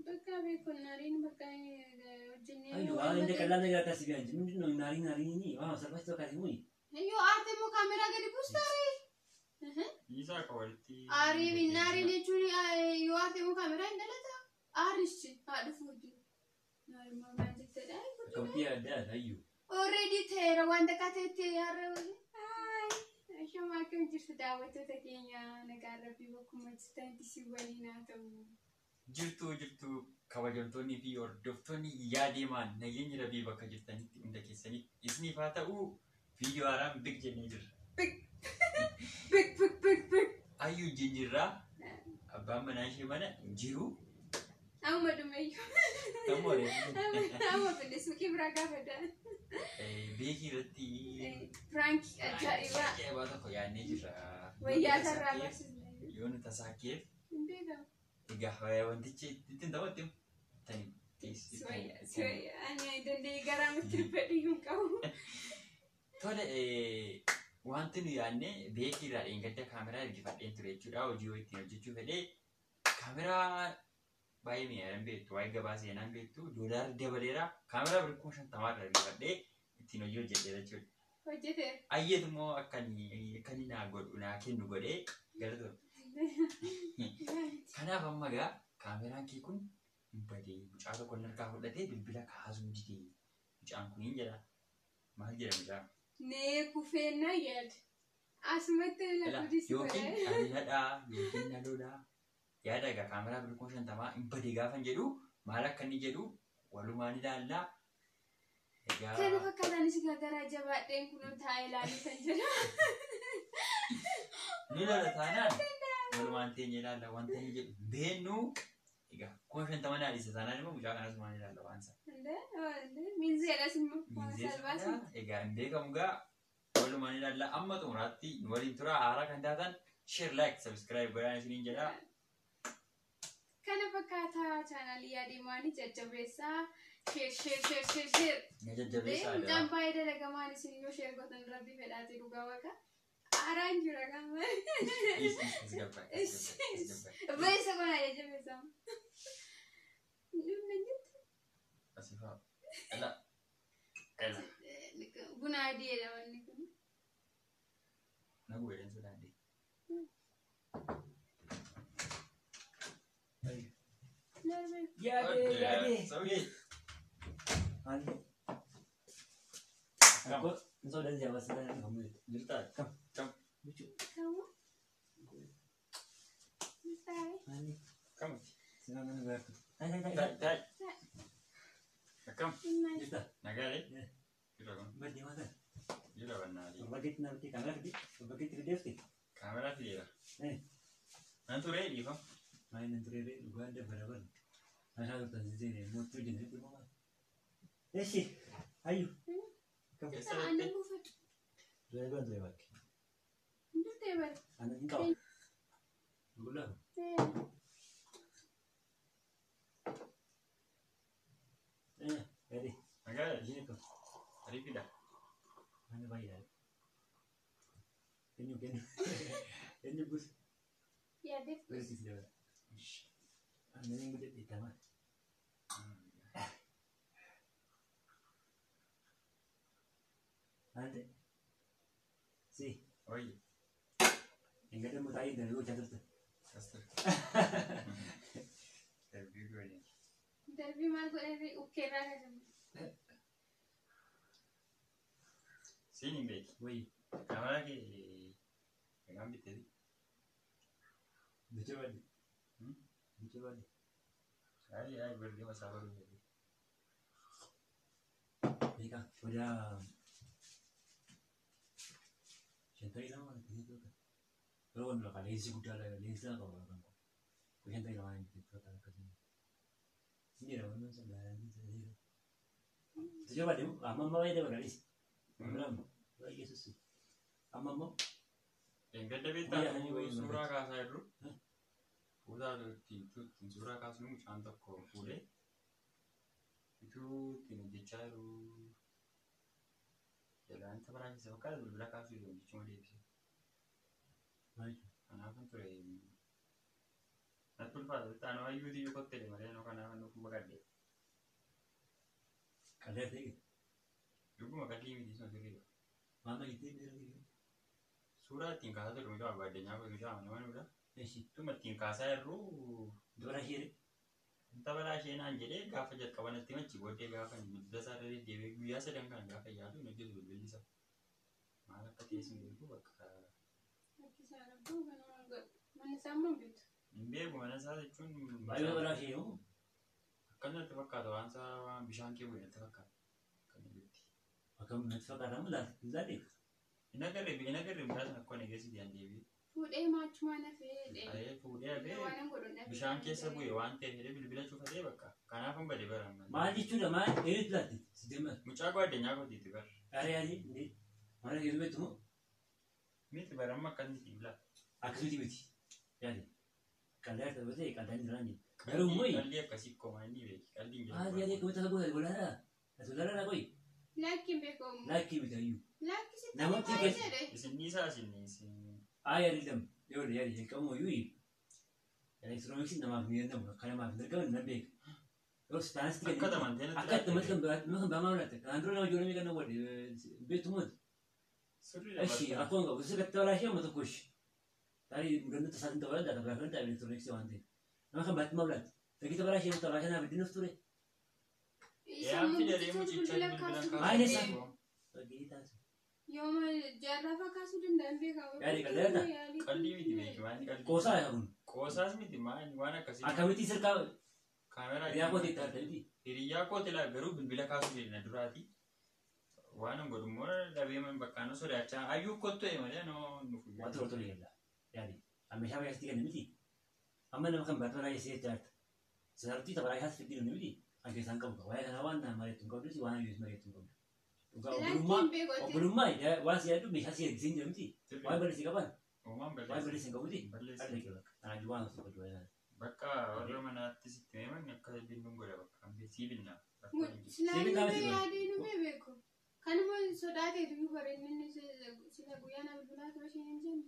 Bakka beekun naariin bakka hojjennee. Ayyo, እንደ ቀላል ነገር አታስቢ አንቺ። ምንድን ነው ናሪ ናሪ ሰልፋች ተወካቲ ሆይ Yoo aarte immoo kaameraa gadi buustaare. Dhiisaa akka walitti. Aarii naariin jechuun yoo aarte immoo kaameraa hin dhalata. Aarichi haa dhufu hojii. Naariin maal jettedha? Akkamitti yaaddaa ayyo. Already ta'eera waan takka ta'etti har'a. Ashama akkam jirtu daawwattoota keenya nagaan rabbii bakkuma jirtanitti si waliin haa ta'u. Jirtu jirtu kabajamtoonni fi hordoftoonni yaadeemaan nageenyi rabbii bakka jirtanitti hunda keessanitti isiniif haa ta'u viidiyoo haaraan big jennee jirra. Big big big big. Ayyuu jinjirraa abbaan manaa ishee mana jiru. Amma dhumeyyuu. Amma finne suuqii biraa gaafadha. Beekii irratti Piraank ajaa'ibaa. Ajaa'ibaa tokko yaadnee jirra. Wayyaa sarara barsiisne. Yoo nu tasaakkeef Hin beekamu. Egaa wantichi ittiin taphattu Siwayya ani danda'ee garaa matti dubbadhu iyyuu hin qabu. Tole wanti nu yaadne beekii irraa dheengadda kaameraa ergifadheen ture jechuudha. Hojii ittiin hojjechuu fedhee kaameraa baay'ee mi'aayan beektu waa'ee gabaa seenaan beektu doolaarri dabaleera kaameraa birrii 50,000 irraa ergifadhee ittiin hojii hojjedhe jechuudha. Hojjeteera. Ayyeetu immoo akka inni naa godhu naa kennu godhee gara. Kanaaf amma egaa kaameraan kee kun hin badee mucaa tokko harkaa fudhatee bilbila kaasuu didee mucaan kun hin jedha. Maal jedha mucaan? Nee kufeennaa yaada. Asumatti lafa Yookiin ani nadhaa yookiin na lolaa yaada egaa kaameraa birrii 50,000 hin badee gaafa jedhu maal akka inni jedhu walumaan ilaallaa. Egaa Kana fakkaataanis garaa jabaadheen kunoo taa'ee ilaaluu kan jedhu. Ni lola taanaan walumaan teenye ilaalla wanta inni jedhu beennu egaa 50,000 naa dhiisa taanaan immoo mucaa kanas waan ilaalla waan sana. Miinzeedhas immoo waan salphaas. Egaa hin beekamu gaa walumaan ilaalla amma xumuraatti nu waliin tura haaraa kan taatan share like subscribe godhaan isiniin jedha. Kana fakkaataa chaanaalii yaadeemaanii jajjabeessaa share share share share share. Na jajjabeessaa Mucaan baay'ee dalagamaan isin yoo share gootan rabbii fedhaate dhugaa waaqa. Aaraan jira gama. Beessa kun jajjabeessaa. Dhumna jirtu. Asifaa. Ela. Ela. Buna adii jedhama inni kun. Na gubeedhaan sodaadhe. Yaadee yaadee. Saawwi. Maali? Akkoo hin soodaan siyaa basa kan mul'atu. Jirtaa? Kam? Kam? Bichuu. Kamu? Maali? Kamti? Sinaa mana gaartu. Taa'e taa'e Taa'e taa'e. taa'e. Akkam? Jirtaa? Nagaalee? Jira kun. Badii maal ta'a? Jira bannaalee. Bakkeetti namatti kaameraa fidee bakkeetti fideefte. Kaameraa fideera. Nan turee dhiifama. Maali nan turee dhugaa dabbara bara. Maashaa turtan seenee mootii hojjennee dhuma maal. Eshi ayyu. Aannan buufadhu. Duree bira ture bakke. Durtee bara. Aannan hin qaba. Gulaa. Gadi. Nagaalee? Isheen akkam. Ariifidha. Mana baay'ee. Eenyu kennu? Eenyu buusu? Yaadee. Beeksisi dabala. Aannan hin guddate tamaa. Maal ta'e? Si. Oye. Engadda immoo taa'ee dalaguu hojjaa turte. As ture. Darbii godhee. Darbii maal godhee ukkeerraa kajamu. Siin hin beeki. Wayi. Kaameraa kee egaan bitteeti. Bichuu baadhi. Bichuu baadhi. Ayi ayi birrii masaa baruu fedhe. Beekaa sodaa 52 kan ta'e yeroo wanti lafa leensi guddaa leensi lama qaba kan kun 52 hin ta'e akkasuma. Inni jedhama inni sun leensi jira. Bichuu baadhi amma amma baay'ee dabalanis. Amma baay'ee sussu. Amma ammoo. Engadda beektaa suuraa kaasaa jirru. Fuutaa ittiin suuraa kaasnu mucaan tokko fuudhee utuu ittiin hojjechaa jiru jalaan tapharaa keessa fakkaata bilbila kaasuu jiru jechuun deebise. Kanaafan ture. Natti ulfaata taanoo hayyuuti iyyuu kottee malee noo kanaaf nuuf baqadhe. Qallee ta'e Dhuguma qalbii miti sun sirriidha. Maama jettee bira Suuraa ittiin kaasaa turre mucaa baadiyyaa koo mucaa nama nuudha. Eshi Tuma ittiin kaasaa jirru dubara ishee wanta balaa ishee naan jedhee gaafa jalqaba natti machi booddee gaafa bilbila isaa irra deddeebi'ee guyyaa sadan kana gaafa yaadu hin hojjetu bilbilli isaa. Maal akka ta'e sin beeku bakka Rakkisaa rabbuu kanuma godhu. Mana isaa immoo hin beektu. hin beeku mana isaa jechuun baay'ee balaa ishee hoo akkas natti fakkaata waan isaa waan bishaan kee bu'e natti fakkaata. Kan jirutti. Akkam natti fakkaata moo laata laate Hin agarre hin agarre mucaa sana akkuma nageessi an deebi'e. Fuudhee maachumaan hafee jedhee. Ayee fuudhee hafee Waan hin godhu dhabee. bishaan keessa bu'e waan ta'eef jedhee bilbila cufatee bakka kanaaf hin bade bara amma. Maal jechuudha maal eenyutu laatte si deema Mucaa gwaaddanyaa kootiitti bara. Aree aree indee mana keessa beektu moo Miti bara amma akkas miti bila. akkasumiti miti yaade qallee harka ta'e qallaan jiraan jedhe garuu immoo Qalbii akkasii koomaa inni beeki qalbii hin maal yaade akkamitti akka gosa golaadhaa ati golaadhaa qoyi Lakki hin beekamu. laakkii miti ayyuu Lakki sitti Namatti maal keessa- jedhe? Isin dhiisaa isin isin Haa yaade lama yoo yaade jalqabu iyyuu elektirooniksiin namaaf hin kennamu akka namaaf hin dargamu nan beeka yoo sitaansitti akka kennamu tamantee natti akka itti namatti kan biraa nama kan biraa maal laatte kanaan dura nama ijoollee meeqa nama wadde beektu mooti Sirriidha Eshi bakka. rakkoon qabu isa gatti balaa ishee amma tokko ishi tarii mudannoo tasaatiin ta'uu danda'a biraa kan ta'e elektirooniksii waan ta'eef nama kan baatti maal laatte fakkii balaa ishee balaa kanaaf iddinuuf ture Yaa fidee mucicha Bilbila bilbila kaasuu Maal kaasuu. isa? danda'e. Fakkii taasisu. Yooma jaarraa fa'aa kaasuu danda'an beekamu. Yaadi qalleerta? Qalbii miti beeki waan qalbii. Qoosaa yaa kun Qoosaas miti maal waan akkasii. akkamitti sirkaa Kaameraa hiriyaa kootii itti argite miti Hiriyyaa kooti laa garuu bilbila kaasuu jedhina duraati. Waan hin godhu immoo dhabee man bakka nu sodaachaa hayyuu kottu ee malee noo nuuf waan tokko tole yalla yaadi amma meeshaa fayyaatti kenne miti amma nama kan baatti balaa ishee jechaa jirta sarartii tabalaa isaas fidii nu miti kan keessaan qabu waa'ee kanaa waan nama mari'attu hin qabdu waan hayyuu mari'attu hin qabdu dhugaa Lakki obbolummaa hin beeku. obbolummaa waan si yaaddu meeshaa si ergisiin jira miti waan balleessi qaban Uumaan waan balleessa. balleessi hin qabuti Balleessa. Arga kee bakka kanaa jiru waan osoo qabdu waa'ee kana. Bakka warra manaattis itti himan akka binnuun godha bakka sii binna. Rakkoon hin jiru. Silaa Sibiila numee miti bara. yaadee numee beeku. Kanuma sodaateetu iyyuu bara inni sila guyyaa na bilbilaa ture isheen hin jenne.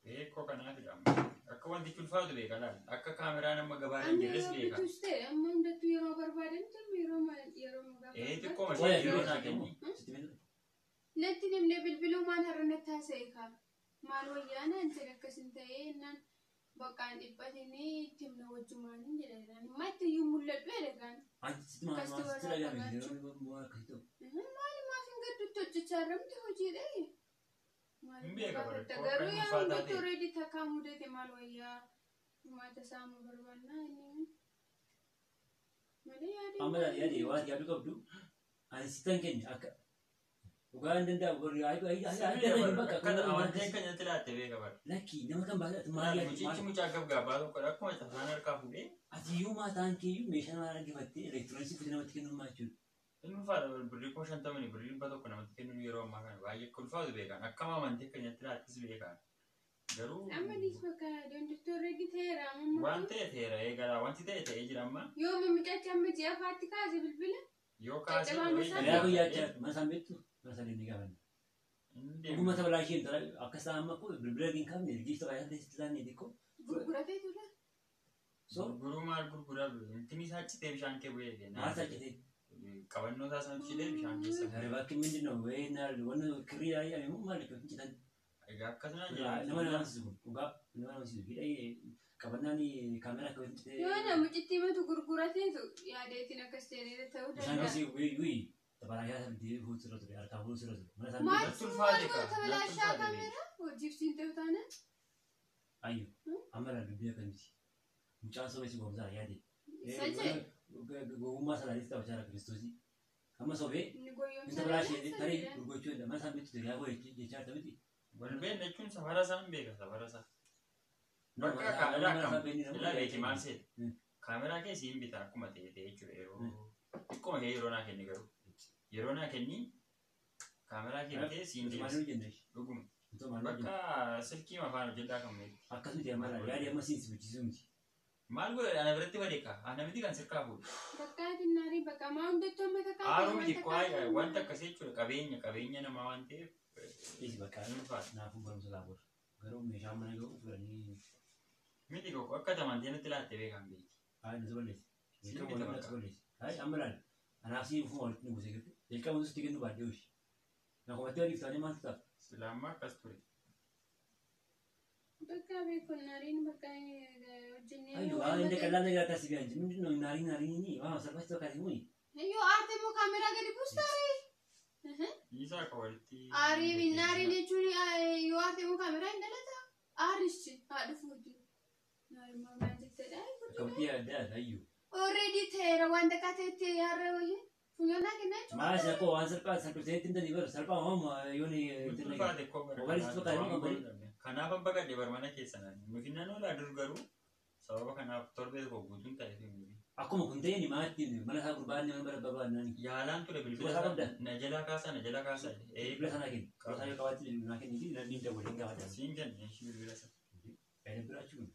Beekoo kanaafidha amma. Akka wantichi ulfaatu beeka laal. Akka kaameraan amma gabaarra hin Amma jirres yeroo beeka. bitus ta'e amma hundattuu yeroo barbaadan jirru yeroo yeroo gaafa. Ee xiqqooma Waa'ee ishee yeroo naa kenni. Sitti beektu? Natti nimne bilbiluu maan har'a natti haasa'e kaa. Maal wayyaa naan jedhe akkas hin ta'ee naan baqqaan dhiphatinii itti himna wajjumaan hin jedhe naan. Matti iyyuu mul'adhu jedhe kaan. Anti sitti maal Akkasitti maal sitti warra dhagahame fagaachuu. yeroo waan akkasii ta'u. Maali maaf hin gaddutti hojjechaa jirramti hojiidha. Hin beeka bara, Garuu akka yaa ulfaataa hundattuu ta'e. already takkaa mudate maal wayyaa uummata saamuu barbaannaa inni malee yaadee. Amma laal yaade waan yaaduu qabdu ani sittan kenne akka dhugaa hin danda'amu warri ayi ayi ayi ayi Sirriidha bara. bakka Akka amantee akka nyaatti laatte beeka bara. lakki nama kan baasee ati maal yaadde Mucichi maal mucaa gabgaabaa tokkodha. Akkuma tasaan harkaa fuudhee ati iyyuu maataan keeyyuu meeshaa nama argifattee elektirooniksii fuutee namatti kennuun maal jechuudha. inni ulfaata birrii 50,000 birrii 100 namatti kennuun yeroo ammaa kana baay'ee akka ulfaatu beekan. Akkama amantee akka nyaatti laattis beekan. Garuu Amma dhiis bakka hundattuu already ta'eera amma. waan ta'e ta'eera eegalaa wanti ta'e ta'ee jira amma Yoo mucachi amma ji'a afaatti kaase bilbila. yoo kaasee Caccabaan isaa- Hiriyaa guyyaa jiraatu mana isaan beektu mana isaan deemnee gaafanna. Inni deema. Dhuguma tapha ishee intala akka isaan amma kun bilbila hin qabne ergiif tapha isaa sitti laanne xiqqoo. Gurguratee ture. So Gurguruu maal gurguraa intini isaa citee bishaan kee bu'ee maal isaa citee qabannoo isaa sana citee bishaan keessa bu'ee. Gara bakki ምንድን ነው ወይ ወን ክሪ ላይ ያለው ማለት ነው እንጂ Egaa akkasuma nama nama amansiisu kun dhugaa nama amansiisu hidha qabannaan kaameraa akka Yoo mucittii matu gurgurateetu yaadeetiin akkas jedhee ta'uu bishaan danda'a. keessa wuyi tapharaa isaa fuutu irra ture harkaa fuutu irra ture mana isaan Maal Natti maal ulfaate kaa, goota natti balaashaa ulfaate kaameeraa hojiif siin ta'u taanaan. ayyo amma laa dubbii akka miti mucaan soba si goomsaa yaade Isa jedhe gowwummaa salaalis taphachaa jira kiristoosii amma sobee inni inni goyoomsa tapharaa ishee tarii gurgurachuu danda'a mana isaan beektu yaa koo jechaa jirta miti Walbeen jechuun safara isaa hin beeka safara isaa. Bakka kaameraa akkam ilaa beeki maal seeta. Kaameraa kee siin bita akkuma ta'e ta'e jechuudha yeroo xiqqooma kee yeroo naa kenni garuu yeroo naa kenni kaameraa kee bitee siin deebisa dhuguma. Bakka silkii afaan hojjedhaa kan meeti. Akkasumti amma laa yaade amma siin sibichiisuu miti. Maal godha ana biratti badee kaa ana miti kan sirkaa fuudhu. Bakka adinnaarii bakka maa hundattuu amma takkaa Haaruu miti kwaa wanta akkasii jechuudha qabeenya qabeenya namaa waan ta'eef Dhiisi bakka hin ulfaata. naafuu barumsa laa bor garuu meeshaan mana ga'u fudhanii Miti koo akka tamantee natti laattee beekan beeki. Hayi nuti balleessi. Siin Jalqaba bita walitti bakka. nuti balleessi. Hayi amma laal. Anaaf siin ufuma walitti nu buusee jirti. Jalqaba nuti sitti kennu baadhee hoshi. Na komattee waliif taanee maaltu ta'a? Silaammaa akkas ture. Bakka beekun naariin bakka hojjennee. Ayyo waan inni ቀላል ነገር አታስቢ አንቺ። ምንድን ነው ናሪ ናሪ ዋው ሰርፋች ተወካሪ ሁኒ Yoo aarte immoo kaameraa gadi buustaare. Dhiisaa akka walitti. Aarii naariin jechuun yoo aarte immoo kaameraa hin dhalata. Aarichi haa dhufu hojii. Naariin maal jettedha? akkamitti yaadda ayyo Already ta'eera waan takka ta'etti har'a wayii funyoon naa kennaa jechuudha. maas akkoo waan salphaa salphisee ittiin tani bar salphaa hooma yoon Nutti ulfaate koo bara Mobaayilii kanaaf sitti fakkaate waan moo godhu Kanaaf an baqadhe bar mana keessa naan. Nufinnan oolaa dur garuu sababa kanaaf torbee tokko guutuun ta'e fi nuti. Akkuma kun ta'e maatti mana isaa gurbaanne mana bara barbaadnaan Yaalaan ture bilbila Suuraa isaa qabda? na jalaa kaasaa na jalaa kaasaa. Ee bilbila sanaa kenni qabaa isaa yoo qabaatte naa kenniti ni dawwale hin gaafadha siin kenne ishii bilbila isaa. Faayida biraachuu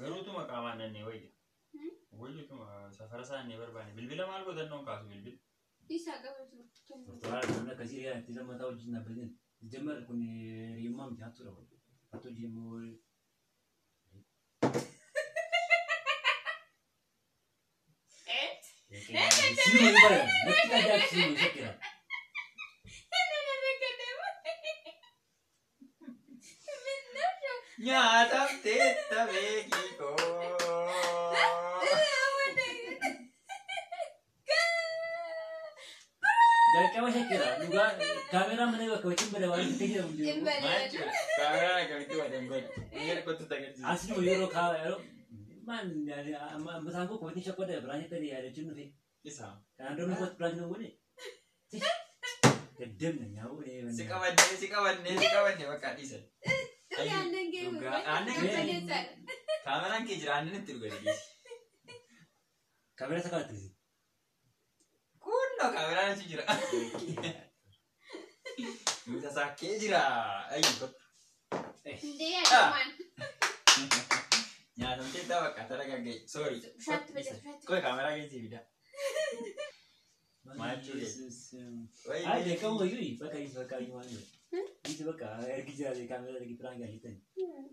Garuutuma qaamaan nannee wayya. Wayyutuma safara isaa nannee barbaanne bilbila maal gootannoon kaasu bilbila. Isaa qabatu. Tortoraa namni akkasii riyaa itti lammataa wajjin dhaabbateen ጀመር kun hiriyummaa miti hattuudha kun hattuu hojii immoo Siima hin baran natti ajaa'ibsiisu siima shakkira Nyaatamteetta beekii koo. Jalqaba shakkira dhugaa kaameraa mana bakka wajjin bada waan itti jedhamu jiru. Maal jechuudha? Kaameraan akkamitti wadan godhe? Inni kottu tagarsiisa. Asii yeroo kaa yeroo maal masaan koo komitiin shakkoodha biraan ta'e yaadachuun dhufe. Isaa. Kanaan dura nuti biraan hin goone. Daddabna nyaa'u. Si qabannee si qabannee si qabannee bakka dhiisan. Aannan geemu. Dhugaa aannan Qabbaneessaadha. Kaameraan kee jira aannan itti dhuganii dhiisi. Kaameraa isa kaa'attisi. Kunnoo kaameraan achi jira. Nuti sakkee jira. Ayyu kottu. Indee yaadamaan. Nyaatamteetta bakka tara gaggee. Sorry. Bishaatti facaasa. Qoy kaameraa keessi fida. Maal jechuudha? Ay, jalqabuma iyyuu bakka dhiisi bakka iyyuu waan jiru. Dhiisi bakka ergi jiraate kaameraa ergi biraan gaafatan.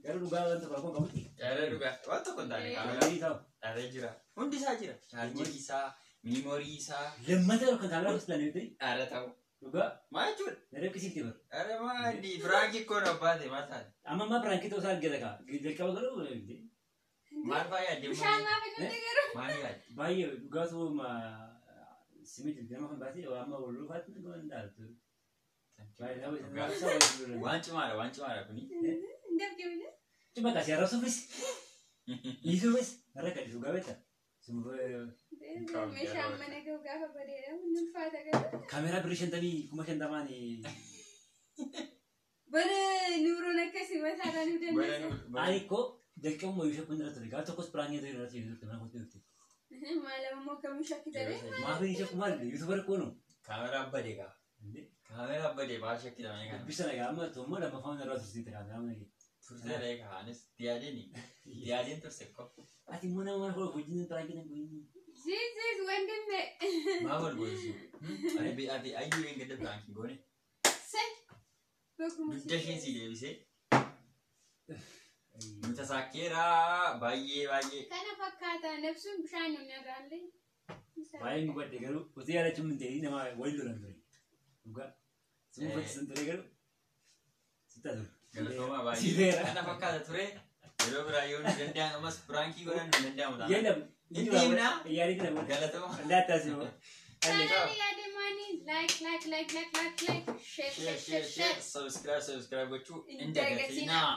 Garuu dhugaa waan tokko akkuma qabutti. Yaada dhugaa. Waan tokko hin taane kaameraan. Kaameraa ta'u. Dhaabee jira. Hundi isaa jira. Chaarjerii isaa, miimoorii isaa. Lammata kan kaameraa gosa ta'an ta'e Dhaala ta'u. dhugaa Maal jechuudha? na rakkisiifte bara. Dhaala maali? Firaankii koon abbaate maal taate? Amma ammaa biraan ta'uu isaa argata kaa. Jalqaba garuu Maal fa'aa yaadde? Bishaan maaf hin dhugde garuu. Maal yaadde? baay'ee dhugaatu simiti nama kan baatee amma wal dhufaatti nama hin dhaaltu. Baay'ee Waan cimaadha, waan cimaadha kuni. Hin dafqe. Cuma kasih arrabsuufis dhiisuufis irra kadhi dhugaa beekta. Meeshaan mana gahu gaafa badeedha. Inni ulfaata garuu. Kaameraa birrii shantamii kuma shantamaan Bara nuuroon akkasii mataadhaan nu dandeessa. ani koo jalqabuma yoo shakkuun irra ture gaafa tokkos piraangii ta'e irratti turte mana kootti turte. Maal ammoo kamuu shakkitanii? Maaf inni shakku maal yuutuubar koonu. Kaameraa badee gaa. Kaameraa badee maal shakkitamee kana? Dubbisa nagaa amma tommoo lammaffaan irraa tursiite kaameraa mana kee. Turte reekaa anis diyaadeen diyaadeen turse ko. Ati immoo nama mana koo wajjin piraangii nan goone. Ziiziis wandimne. Maaf wal goosisu? Ati ayyuu hin gadda biraankii goone. Se. Bakkuma Dugda isheen si deebisee. Nuti saakkeeraa baay'ee baay'ee. Kana fakkaata nabsuun bishaan nuyi irraallee. Baay'een gubadhe garuu otoo yaadachuun hin ta'in nama wal lolan ture. Dhugaa. Suma uffatisan ture garuu sitti ture. Galatoomaa baay'ee. Sibeera. Kana fakkaata ture. Yeroo biraa yoo nu danda'amu ammas biraankii godhan nu danda'amu ta'a. Yalla. Inni himnaa? Yaadii kana booda. Galatoomaa. Allaattaa si moo. Chaanaalii yaadamaanii like like like like like like share Share share share share share share. subscribe subscribe gochuu Hin hin dagatinaa. dagatinaa.